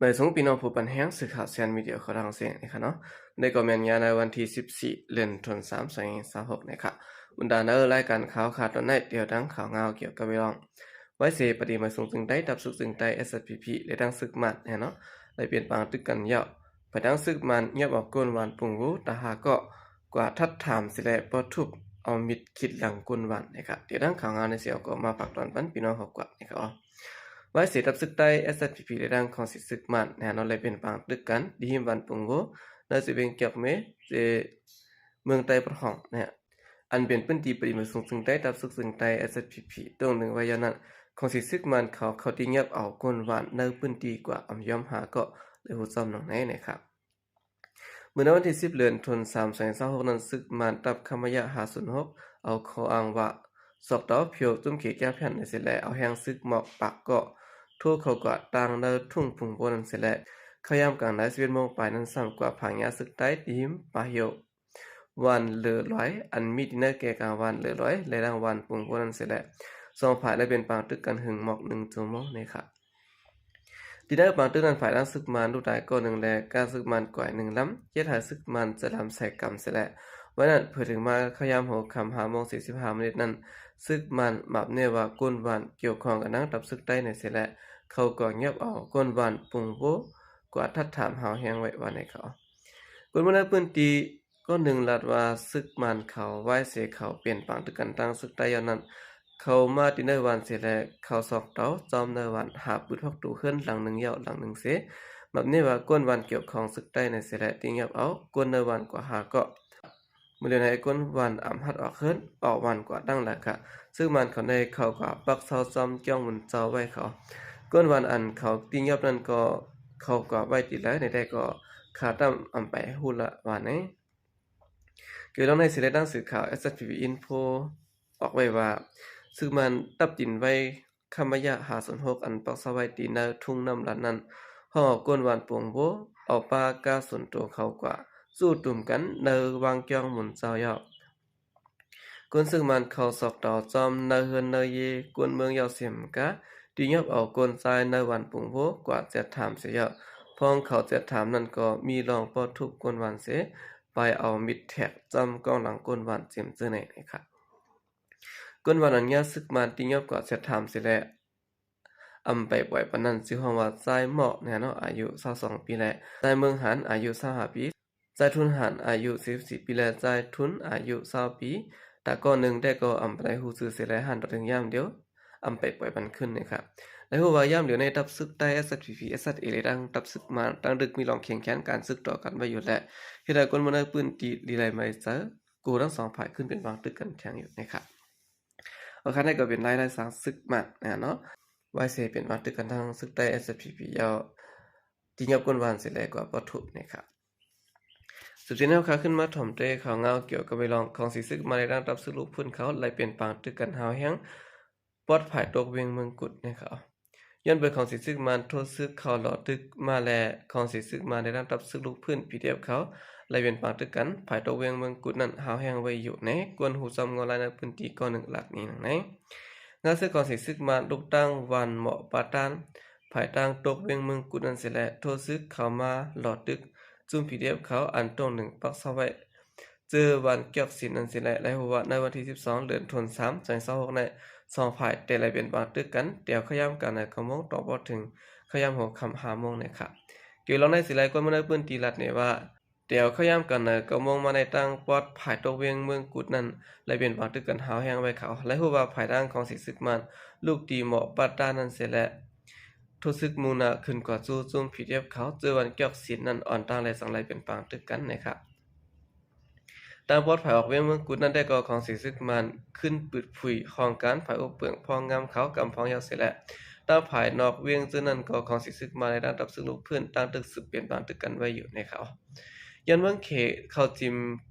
ບາຍສວງພີ່ນ້ອງຜູ້ປັນແຮງສື່ຂ່າວແຊນມີເດຍຂອງລາວເອງນະຄະເນາະ. ໄດ້ກໍແມ່ນຍາມໃນວັນທີສິບສີ່ ເດືອນທວນສາມ ສອງພັນຊາວຫົກນະຄະ. ບັນດາໃນລາຍການຂ່າວຄາວຕອນໃນ ດຽວດັ່ງຂ່າວງາວກ່ຽວກັບເລື່ອງ ໄວເສປະຕິມາສູງເຊິ່ງໃຕ້ ທັບຊຶກເຊິ່ງໃຕ້ ເອສເອສພີພີ ແລະ ທັງຊຶກມານນະຄະເນາະ ໄດ້ເປັນປາງຕຶກກັນຍາວ ພາຍຫຼັງຊຶກມານຍອບເອົາກົ້ນຫວານປຸງໂວ ຕາຫ້າເກາະ ກວ່າທັດຖາມເສຍແລ້ວ ບໍ່ທຸບເອົາມິດຄິດຫຼັງກົ້ນຫວານນະຄະ. ດຽວດັ່ງຂ່າວງາວໃນເສຍກໍມາຝາກຕອນປັນພີ່ນ້ອງເຮົາກວ່ານະຄະ. ໄວເສທັບຊຶກໃຕ້ ເອສເອສພີພີ ແລະ ທັງຂອງສີຊຶກມານນະຄະເນາະ ໄດ້ເປັນປາງຕຶກກັນທີ່ຫິມຫວານປຸງໂວ ໃນເວງກຽກເມ ເມືອງໃຕ້ປະທ້ອງນະຄະ ອັນເປັນພື້ນທີ່ປະຕິມາສູງເຊິ່ງໃຕ້ ທັບຊຶກເຊິ່ງໃຕ້ ເອສເອສພີພີ ຕົງໜຶ່ງໄວ້ຢ່າງນັ້ນ ຂອງສີຊຶກມານເຂົາ ເຂົາຕິຍອບເອົາກົ້ນຫວານໃນພື້ນທີ່ກວ່າອຳຍອມຫ້າເກາະ ແລະ ຮູ້ຊ້ອມໜອງໃນນະຄະ. ເມື່ອໃນວັນທີສິບ ເດືອນທວນສາມ ສອງພັນຊາວຫົກນັ້ນ ຊຶກມານຕັບຄະມະຍະຫ້າສູນຫົກ ເອົາຂໍ້ອ້າງວ່າ ຊອກເຕົາພຽວຈຸ້ມເຂກແກ້ວແຜ່ນນັ້ນເສຍແລ້ວ ເອົາແຮງຊຶກມອກປາກເກາະ ໂທເຂົ້າກວາດຕັ້ງໃນທຸ່ງປຸງໂວນັ້ນເສຍແລ້ວ ເຂົ້າຍາມກາງໃນສິບເອັດໂມງປາຍນັ້ນ ຊ້ຳກວ່າຜັງຍາຊຶກໃຕ້ທີ່ຫິມປ່າຫ່ຽວ ຫວານເຫຼືອລອຍ ອັນມີທີ່ໃນແກ່ກາງຫວານເຫຼືອລອຍ ແລະ ດັ່ງຫວານປຸງໂວນັ້ນເສຍແລ້ວ ສອງຝ່າຍໄດ້ເປັນປາງຕຶກກັນເຖິງໝອກໜຶ່ງຊົ່ວໂມງນະຄະ. ທີ່ໃນປາງຕຶກນັ້ນ ຝ່າຍທາງຊຶກມານລູກຕາຍກ້ອນໜຶ່ງ ແລະ ກາຊຶກມານກວາຍໜຶ່ງລຳ ເຮັດໃຫ້ຊຶກມານຈະລຳໃສ່ກຳເສຍແລ້ວ ໄວ້ນັ້ນ ເພິ່ນເຖິງມາເຂົ້າຍາມຫົວຄ່ຳຫ້າໂມງສີ່ສິບຫ້າມິນິດນັ້ນ ຊຶກມານມາບແນວ່າກົ້ນຫວານກ່ຽວຂ້ອງກັນນຳທັບຊຶກໃຕ້ນັ້ນເສຍແລ້ວ ເຂົາກໍຍອບເອົາກົ້ນຫວານປຸງໂວ ກວ່າທັດຖາມຫ້າວແຮງໄວ້ວ່າໃນເຂົາ. ຄົນເມືອງໃນພື້ນທີ່ ກ້ອນໜຶ່ງລັດວ່າ ຊຶກມານເຂົາ ໄວເສເຂົາເປັນປາງຕຶກກັນທາງຊຶກໃຕ້ຍ້ອນນັ້ນ ເຂົາມາຕິດໃນຫວານເສແລ້ວ ເຂົາຊອກເຕົາຈ້ອມໃນຫວານ ຫາປືນພວກຕູເຮືອນຫຼັງໜຶ່ງເຍົາະຫຼັງໜຶ່ງເສ ມາບແນວ່າກົ້ນຫວານກ່ຽວຂ້ອງຊຶກໃຕ້ນັ້ນເສຍແລ້ວ ຕິຍອບເອົາກົ້ນໃນຫວານກວ່າຫ້າເກາະ. ມື້ເດືອນໃນກົ້ນຫວານອຳຮັດອອກເຮືອນ ອອກຫວານກວ່າຕັ້ງຫຼາຍກະ ຊຶກມານເຂົາໄດ້ເຂົ້າກວ່າປັກເຊົາຈ້ອມກ້ອງໝູນເຈົ້າໄວ້ເຂົາ. ກ້ນຫວານອັນເຂົາຕິຍອບນັ້ນກໍ ເຂົາກວ່າໄວ້ຕິໃດໃນແຕ່ກໍ ຂາຕັ້ມອຳໄປຮູ້ລະວ່າໃນ ກ່ຽວກັບເລື່ອງໃນເສຍແລ້ວ ໜັງສືຂ່າວ ເອສເອສພີພີ ອິນໂຟ ອອກໄວ້ວ່າ ຊຶກມານຕັບດິນໄວ້ຄະມະຍະຫ້າສູນຫົກ ອັນປັກເຊົາໄວ້ທີ່ໃນທຸ່ງນ້ຳລັດນັ້ນ ຫ້ອງເອົາກົ້ນຫວານປຸງໂວ ເອົາປາກາສ່ວນໂຕເຂົ້າກວ່າ ສູ້ຕຸມກັນໃນຫວ່າງກ້ອງໝູນເຈົ້າເຍົາະ. ກົ້ນຊຶກມານເຂົ້າຊອກເຕົາຈ້ອມໃນເຮືອນໃນເຢ ກົ້ນເມືອງເຍົາເສມກະ ຕິຍອບເອົາກົ້ນຊາຍໃນຫວານປຸງໂວ ກວ່າຈຽດຖາມເສຍເຍົາະ ພອງເຂົາຈຽດຖາມນັ້ນກໍມີລອງປ້ອທຸບກົ້ນຫວານເສ ໄປເອົາມິດແທກຈ້ອມກ້ອງຫຼັງກົ້ນຫວານເຈັມເຈີໃນນະຄະ. ກົ້ນຫວານອັນຍາຊຶກມານຕິຍອບກວ່າຈຽດຖາມເສຍແລ້ວ ອຳໄປປ່ອຍປານນັ້ນ ຊື່ຫ້ອງວ່າ ຊາຍໝອກ ນະເນາະ ອາຍຸຊາວສອງປີ ແລະ ຊາຍເມືອງຫານ ອາຍຸຊາວຫ້າປີ, ຊາຍທຸນຫານ ອາຍຸສີ່ສິບສີ່ປີ ແລະ ຊາຍທຸນອາຍຸຊາວປີ ຕາກ້ອນໜຶ່ງ ແຕ່ກໍອຳບໍ່ໄດ້ຮູ້ຊື່ເສຍແລ້ວ ຫັນຕໍ່ເຖິງຍາມດຽວ ອຳໄປປ່ອຍປັນຄືນນະຄະ. ໄດ້ຮູ້ວ່າຍາມດຽວໃນທັບຊຶກໃຕ້ ເອສເອສພີພີ ເອສເອສເອ ແລະ ທັງທັບຊຶກມານ ຕັ້ງດຶກມີລອງແຂງແຂນການຊຶກຕໍ່ກັນໄວ້ຢູ່ ແລະ ເຮັດໃຫ້ຄົນເມືອງໃນພື້ນທີ່ລີໄລໄມໃຈ ກູທັງສອງຝ່າຍຂຶ້ນເປັນຫວ່າງຕຶກກັນແຂງຢູ່ນະຄະ. ໂອເຄ ນັ້ນກໍເປັນລາຍລາຍສາງຊຶກມານນະເນາະ ໄວເສເປັນຫວ່າງຕຶກກັນທາງຊຶກໃຕ້ ເອສເອສພີພີ ເຈົ້າທີ່ຍອບກົ້ນຫວານເສແລ້ວກວ່າບໍ່ທຸບນະຄະ. ສືບເນາະ ເຮົາຂະຂຶ້ນມາຖອມເຕະຂ່າວງາວກ່ຽວກັບເລື່ອງຂອງສີຊຶກມານ ແລະ ທັງທັບຊຶກລູກພື້ນເຂົາ ໄລ່ເປັນປາງຕຶກກັນຫ້າວແຮງ ປອດພາຍຕົກວຽງເມືອງກຸດນະຄະ. ຍ້ອນເບີຂອງສີຊຶກມານ ໂທຊຶກເຂົາຫຼໍຕຶກມາ ແລະ ຂອງສີຊຶກມານ ແລະ ທັງທັບຊຶກລູກພື້ນ ພີດີເອັຟ ເຂົາ ໄລ່ເປັນປາງຕຶກກັນ ພາຍຕົກວຽງເມືອງກຸດນັ້ນ ຫ້າວແຮງໄວ້ຢູ່ໃນ ກວນຮູ້ຊ້ຳງົວລາຍໃນພື້ນທີ່ກ້ອນໜຶ່ງ ຫຼັກນີ້ໜັງໃນ ງາຊຶກຂອງສີຊຶກມານ ລຸກຕັ້ງຫວ່ານເໝາະປະທານ ພາຍຕັ້ງຕົກວຽງເມືອງກຸດນັ້ນເສແລ້ວ ໂທຊຶກເຂົ້າມາຫຼໍຕຶກ ຈຸ້ມ ພີດີເອັຟ ເຂົາ ອັນຕົງໜຶ່ງປັກເຊົາໄວ້ ເຈີຫວ່ານກຽກສິນນັ້ນເສແລ້ວ ໄດ້ຮູ້ວ່າໃນວັນທີສິບສອງ ເດືອນທວນສາມ ສອງພັນຊາວຫົກໃນ ສອງຝ່າຍແຕ່ໄລ່ເປັນປາງຕຶກກັນ ແຕ່ເຂົ້າຍາມກາງໃນເກົ້າໂມງ ຕໍ່ບໍ່ເຖິງເຂົ້າຍາມຫົວຄ່ຳຫ້າໂມງນະຄະ. ກ່ຽວລອງໃນສີໄລ ຄົນເມືອງໃນພື້ນທີ່ລັດແນວ່າ ແຕ່ເຂົ້າຍາມກາງໃນເກົ້າໂມງມາໃນ ທາງປອດພາຍຕົກວຽງເມືອງກຸດນັ້ນ ໄລ່ເປັນປາງຕຶກກັນຫ້າວແຮງໄວ້ເຂົາ ແລະ ຮູ້ວ່າພາຍທາງຂອງສີຊຶກມານ ລຸກຕີເໝາະປະທານນັ້ນເສແລ້ວ ໂທຊຶກມຸ່ງໜ້າຂຶ້ນກວາດຈູ້ຈຸ້ມ ພີດີເອັຟ ເຂົາ ເຈີຫວ່ານກຽກສິນນັ້ນອ່ອນຕັ້ງ ແລະ ຈັ່ງໄລ່ເປັນປາງຕຶກກັນນະຄະ. ທາງປອດພາຍອອກວຽງເມືອງກຸດນັ້ນແຕ່ກໍຂອງສີຊຶກມານ ຂຶ້ນປຶດຜຸຍຫ້ອງການຝ່າຍອົບເປິງພອງງາມເຂົາກຳພອງຍາວເສແລ້ວ ທາງພາຍນອກວຽງເຈີນັ້ນກໍຂອງສີຊຶກມານ ແລະ ທັງທັບຊຶກລູກພື້ນ ຕັ້ງຕຶກສືບເປັນປາງຕຶກກັນໄວ້ຢູ່ໃນເຂົາ ຍ້ອນເມືອງເຂດເຂົ້າຈິມ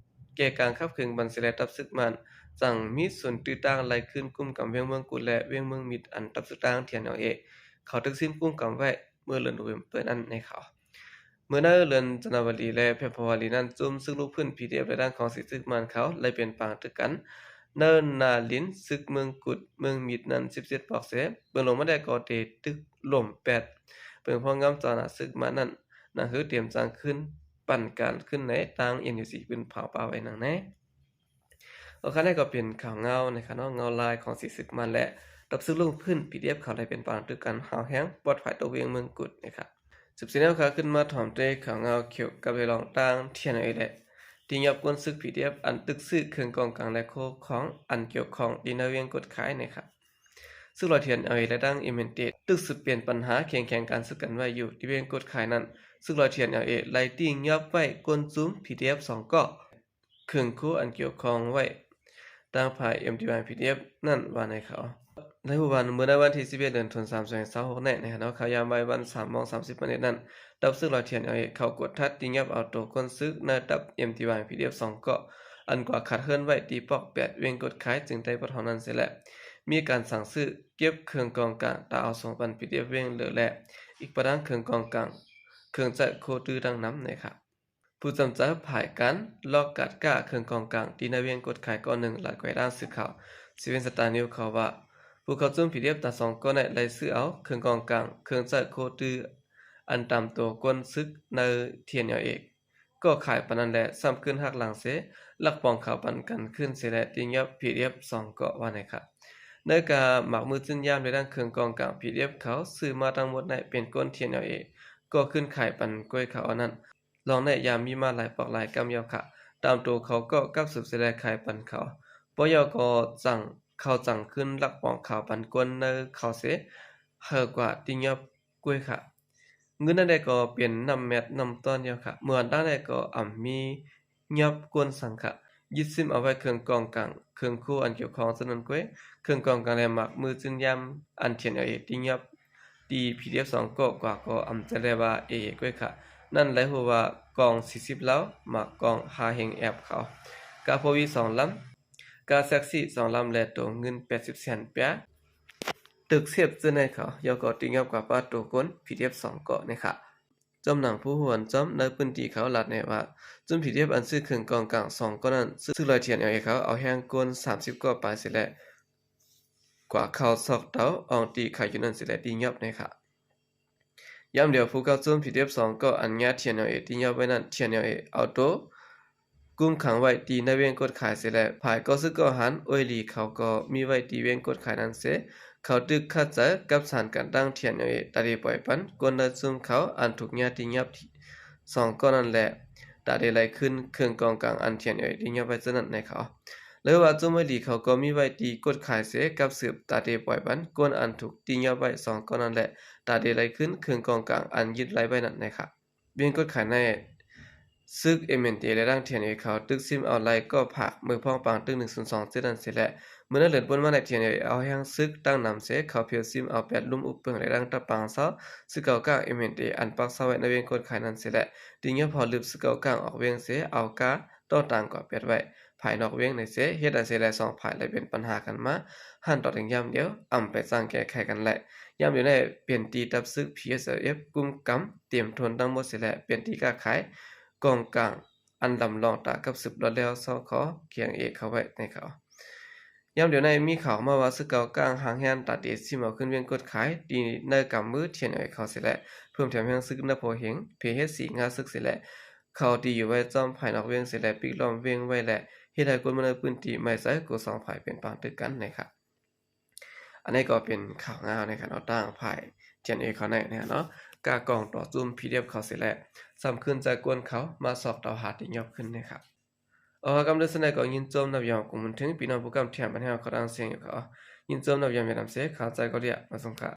ແກ່ກາງຂັບເຄື່ອນບັນເສແລ້ວ ທັບຊຶກມານ ຈັ່ງມີສູນຕື້ຕາງໄລ່ຂຶ້ນກຸ້ມກຳວຽງເມືອງກຸດ ແລະ ວຽງເມືອງມິດ ອັນທັບຊຶກທາງ ທີເອັນເອລເອ ເຂົາຖືກຊຶມກຸ້ມກຳໄວ້ ເມື່ອເດືອນໂນເວັມເປີນັ້ນໃນເຂົາ. ເມື່ອໃນເດືອນຈັນຍາວາລີ ແລະ ເຟບຣາວາຣີນັ້ນ ຈຸ້ມຊຶກລູກພື້ນ ພີດີເອັຟ ແລະ ທາງຂອງສີຊຶກມານເຂົາ ໄລ່ເປັນປາງຕຶກກັນ ເນີນນາລິນ ຊຶກເມືອງກຸດ ເມືອງມິດນັ້ນ ສິບເຈັດປອກເສ ເບື້ອງລົງມາແດ່ກໍເຕະຕຶກລົ້ມແປດ ເບິ່ງພວກງາມເຈົ້າໜ້າສຶກມານັ້ນ ໜັງສືຕຽມຈັ່ງຂຶ້ນ ປັນການຂຶ້ນໃນ ທາງ ເອັນຢູຊີ ປືນເຜົາປາໄວ້ໜັງແນ່. ໂອເຄ ນັ້ນກໍເປັນຂ່າວເງົານະຄະເນາະ ເງົາລາຍຂອງສີສຶກມານ ແລະ ທັບຊຶກລົງພື້ນ ພີດີເອັຟ ເຂົາໄດ້ເປັນປາງຕຶກກັນຮ້າວແຮງ ປອດໄພຕົວວຽງເມືອງກຸດນະຄະ. ສືບສຽນແນວຂ່າວຂຶ້ນມາຖອມເຕີຍຂ່າວເງົາກ່ຽວກັບເລື່ອງຕ່າງ ທີເອັນແອລເອ ແລະ ທີ່ຍອບກົນຊຶກ ພີດີເອັຟ ອັນຕຶກຊື້ເຄື່ອງກອງກາງ ແລະ ໂຄຂອງອັນກ່ຽວຂ້ອງທີ່ໜ້າວຽງກົດຂາຍນະຄະ. ຊຶກລອຍ ທີເອັນແອລເອ ແລະ ທັງ ເອັມເອັນເອ ຕຶກສືບເປັນບັນຫາແຂ່ງແຂ່ງການຊຶກກັນໄວ້ຢູ່ທີ່ວຽງກົດຂາຍນັ້ນ ຊຶກລອຍ ທີເອັນແອລເອ ໄລ່ຕິງຍອບໄວ້ກົ້ນຊຸມ ພີດີເອັຟ ສອງກໍ ເຄື່ອງໂຄອັນກ່ຽວຂ້ອງໄວ້ ທາງຝ່າຍ ເອັມທີວາຍ ພີດີເອັຟ ນັ້ນວ່າໃນຂ່າວ. ໄດ້ຮູ້ວ່າເມື່ອໃນວັນທີສິບເອັດ ເດືອນຕຸລາ ສອງພັນຊາວຫົກນີ້ນະເນາະ ຂ່າວຍາມບ່າຍວັນ ສາມໂມງສາມສິບມານີ້ນັ້ນ ທັບຊຶກລອຍ ທີເອັນແອລເອ ເຂົ້າກວດທັດຕິງຍອບເອົາໂຕກົ້ນຊຶກນາຍທັບ ເອັມທີວາຍ ພີດີເອັຟ ສອງກໍ ອັນກວາດຂັດເຮືອນໄວ້ທີ່ປອກແປດ ວຽງກົດຂາຍ ຈຶ່ງໄດ້ປະທ້ອງນັ້ນເສຍແລ້ວ ມີການສັ່ງຊື້ເກັບເຄື່ອງກອງກາງ ຕາເອົາສົ່ງປັນ ພີດີເອັຟ ວຽງເລີ ແລະ ອີກປະທາງເຄື່ອງກອງກາງ ເຄື່ອງໃຊ້ໂຄຕື້ດັ່ງນຳນະຄະ. ຜູ້ຈຳໃຈຝ່າຍການລອກກາດກ້າເຄື່ອງກອງກາງ ທີ່ໜ້າວຽງກົດຂາຍກໍໜຶ່ງ ລາຍງານໃຫ້ດ້ານສື່ຂ່າວ ເຊເວັນສະຕານິວສ໌ ເຂົາວ່າ ຜູ້ເຂົ້າຊຸມ ພີດີເອັຟ ທັງສອງກໍໄດ້ໄລ່ຊື້ເອົາເຄື່ອງກອງກາງ ເຄື່ອງໃຊ້ໂຄຕື້ ອັນຕາມໂຕກົ້ນຊຶກໃນ ທີເອັນແອລເອ ກໍຂາຍປານນັ້ນ ແລະ ຊ້ຳຄືນຫັກຫຼັງເສ ລັກປອງຂາວປັນກັນຄືນເສຍ ແລະ ຕິງຍອບ ພີດີເອັຟ ສອງກໍວ່າໃນຂ່າວ. ໃນການໝາກມືຈື້ນຢາມ ແລະ ທັງເຄື່ອງກອງກາງ ພີດີເອັຟ ເຂົາຊື້ມາທັງໝົດນັ້ນເປັນກົ້ນ ທີເອັນແອລເອ ກໍຄືນຂາຍປັນກ້ວຍເຂົາອັນນັ້ນ ລອງໃນຍາມມີມາຫຼາຍປອກຫຼາຍກຳຢູ່ຄ່ະ ຕາມໂຕເຂົາກໍກັບສືບເສຍແລະຂາຍປັນເຂົາ ບໍ່ຢາກກໍຈັ່ງ ເຂົາຈັ່ງຄືນລັກປອງຂາວປັນກ້ນໃນເຂົາເສ ເຮີກວ່າຕິງຍອບກ້ວຍຄ່ະ. ເງິນນັ້ນໃດກໍເປັນນ້ຳແມັດນ້ຳຕ້ອນຢູ່ຄ່ະ ເມື່ອນັ້ນໃດກໍອຳມີຍອບກ້ນສັງຂະ ຍຶດຊິມເອົາໄວ້ເຄື່ອງກອງກາງ ເຄື່ອງໂຄອັນກ່ຽວຂ້ອງເທົ່ານັ້ນກ້ວຍ ເຄື່ອງກອງກາງ ແລະ ໝາກມືຈື້ນຢາມ ອັນ ທີເອັນແອລເອ ຕິງຍອບ ທີ່ ພີດີເອັຟ ສອງກໍກວ່າກໍອຳໃຈແລວ່າເອເອກ້ວຍຄ່ະ ນັ້ນໄດ້ຮູ້ວ່າກອງສີ່ສິບລາວ ໝາກກອງຫ້າເຮງແອບເຂົາ ກາໂພວີສອງລຳ ກາແຊັກຊີສອງລຳ ແລະ ໂຕເງິນແປດສິບແສນປຽ ຕຶກເຊບເຈີໃນເຂົາ ຢາກກໍຕິງຍອບກວ່າປາໂຕກົ້ນ ພີດີເອັຟ ສອງກໍນະຄະ. ຈອມໜັງຜູ້ຮູ້ອັນຈອມໃນພື້ນທີ່ເຂົາລາດແນວ່າ ຊຸມ ພີດີເອັຟ ອັນຊື້ເຄື່ອງກອງກາງສອງກໍນັ້ນ ຊຶກລອຍ ທີເອັນແອລເອ ເຂົາເອົາແຮງກົ້ນສາມສິບກໍປາຍເສຍແລະ ກວ່າເຂົ້າຊອກເຕົາອ່ອງຕີຂາຍຢູ່ນັ້ນເສຍແລະ ຕິງຍອບນະຄະ. ຍາມດຽວຜູ້ເຂົ້າຊຸມ ພີດີເອັຟ ສອງກໍອັນຍາ ທີເອັນແອລເອ ຕິງຍອບໄວ້ນັ້ນ ທີເອັນແອລເອ ເອົາໂຕ ກຸມຂັງໄວ້ທີ່ໜ້າວຽງກົດຂາຍເສຍແລ້ວ ຝ່າຍກໍຊຶກກໍຫັນ ໂອຍຫຼີ ເຂົາກໍມີໄວ້ທີ່ວຽງກົດຂາຍນັ້ນເສ ເຂົາຕຶກຂັດໃຈກັບສານການຕັ້ງ ທີເອັນແອລເອ ຕາເດປ່ອຍປັນ ກົນນາຍຊຸມເຂົາອັນຖືກຍາຕິງຍອບ ສອງກໍນັ້ນແລະ ຕາເດໄລ່ຄືນເຄື່ອງກອງກາງອັນ ທີເອັນແອລເອ ຕິງຍອບໄວ້ເທື່ອນັ້ນໃນເຂົາ ແລະ ວ່າຊຸມໂອຍຫຼີ ເຂົາກໍມີໄວ້ທີ່ກົດຂາຍເສ ກັບສືບຕາເດປ່ອຍປັນ ກົນອັນຖືກຕິງຍອບໄວ້ສອງກໍນັ້ນແລະ ຕາເດໄລ່ຄືນເຄື່ອງກອງກາງອັນຍຶດໄລ່ໄວ້ນັ້ນໃນເຂົາ. ວຽງກົດຂາຍໃນ ຊຶກ ເອັມເອັນເອ ແລະ ທັງ ທີເອັນແອລເອ ເຂົາຕຶກຊິມເອົາໄລ່ກໍຜາກ ເມືອງພອງປາງ ຕຶກໜຶ່ງສູນສອງເຈັດນັ້ນເສຍແລ້ວ ເມື່ອນັ້ນເລີນປົນມາໃນ ທີເອັນແອລເອ ເອົາແຮງຊຶກຕັ້ງນຳເສ ເຂົາເພັ່ວຊິມເອົາແປດລຸ່ມອຸບເປິງ ແລະ ທັງຕະປາງເຊົາ ຊຶກເກົ່າກ້າງ ເອັມເອັນເອ ອັນປັກເຊົາໄວ້ໃນວຽງກົດຂາຍນັ້ນເສຍແລ້ວ ຕິງຍອບພໍລຶບຊຶກເກົ່າກ້າງອອກວຽງເສ ເອົາກາຕໍ່ຕາງກວ່າແປດໄວ້ ພາຍນອກວຽງໃນເສ ເຮັດໃຫ້ເສແລະສອງຝ່າຍໄດ້ເປັນປັນຫາກັນມາ ຫັນຕໍ່ເຖິງຍາມດຽວ ອຳໄປສ້າງແກ້ໄຂກັນແລະ ຍາມດຽວໃນເປັນທີ່ທັບຊຶກ ພີເອັສແອລເອັຟ ກຸມກຳເຕັມທົນທັງໝົດເສແລະ ເປັນທີ່ຄ້າຂາຍກອງກາງ ອັນລຳລອງຕາກັບສືບລອດແລ້ວຊອກຂໍ ທີເອັນແອລເອ ເຂົ້າໄວ້ໃນເຂົາ. ຍາມດຽວໃນມີຂ່າວມາວ່າຊຶກເກົ່າກ້າງຫາງແຮນຕາເດຊິມເອົາຄືນວຽງກົດຂາຍ ທີ່ໃນກຳມື ທີເອັນແອລເອ ເຂົາເສແລະ ເພີ່ມແຖມແຮງຊຶກນະໂພເຮງ ເພເຮັດສີງາຊຶກເສແລະ ເຂົາທີ່ຢູ່ໄວ້ຈອມພາຍນອກວຽງເສແລະ ປິກລ້ອມວຽງໄວ້ແລະ ເຮັດໃຫ້ຄົນເມືອງໃນພື້ນທີ່ໄໝ້ໃຈ ໂກສອງຝ່າຍເປັນປາງຕຶກກັນໃນເຂົາ. ອັນນີ້ກໍເປັນຂ່າວງາວໃນການເອົາຕັ້ງຝ່າຍ ທີເອັນແອລເອ ເຂົາໃນ ໃນເນາະ ກາກອງຕໍ່ຈຸ້ມ ພີດີເອັຟ ເຂົາເສແລະ ຊ້ຳຄືນຈາກກວນເຂົາມາຊອກເຕົາຫາທີ່ຍອບຂຶ້ນໃນເຂົາ. ເອົາ ຄຳເດີສະແນກໍຍິນຊົມນັບຍອມກົງບຸນເຖິງ ພີ່ນ້ອງຜູ້ກຳແຖມບັນແຮວເຂົາດັ່ງສຽງຢູ່ເຂົາ ຍິນຊົມນັບຍອມຍານຳເສ ເຂົ້າໃຈກໍລຽກມາສົງຄາ.